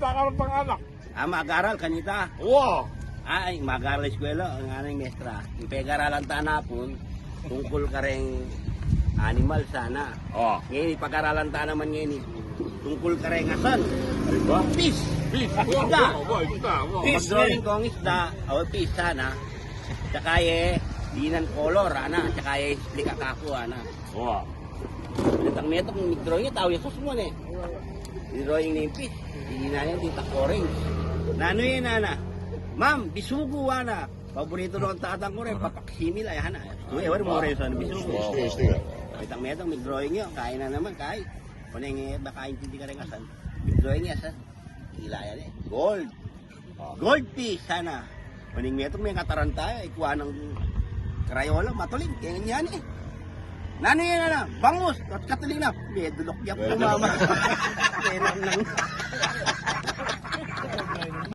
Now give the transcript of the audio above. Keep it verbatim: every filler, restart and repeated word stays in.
Takarang anak. Ah, mag-aral kanita. Wa. Ah, ay, mag-aral eskwela, ang anang mestra. Ing pegaralan ta na pun, tungkul kareng animal sana. Oh. Ngeni, pag-aralan ta naman ngeni, tungkul kareng asan. Ay ba? Fish. Fish. Isda. Wa, wa, isda, wa. Fish, mag-drawing eh. Kong isda, o fish sana. Tsaka ye, dinan color, ana. Tsaka ye, explica kaku, ana. Wa. Datang metung, drawing ya, tau ya, sus mu ne. Drawing ne ing fish. Dinan ne, ditak orange. Nanu ye, nana? Ma'am, bisugo, ana. Paborito nong tatang ku re, papaksimil, ay, ana. Tuwe, wari mo re, sana bisugo. Este, este, este. Datang metung, drawing ya, kain na naman, kain. Kuneng, eh, baka intindi kareng asan. Drawing ya, sa. Kila ya, eh. Gold. Goldfish, sana. Uling metung, mekataranta, ikua nang Crayola, matuling, kaya yan eh. Nanu yan, ana? Bangus, at katuling na. Medulok ya pu, mama. Metung nang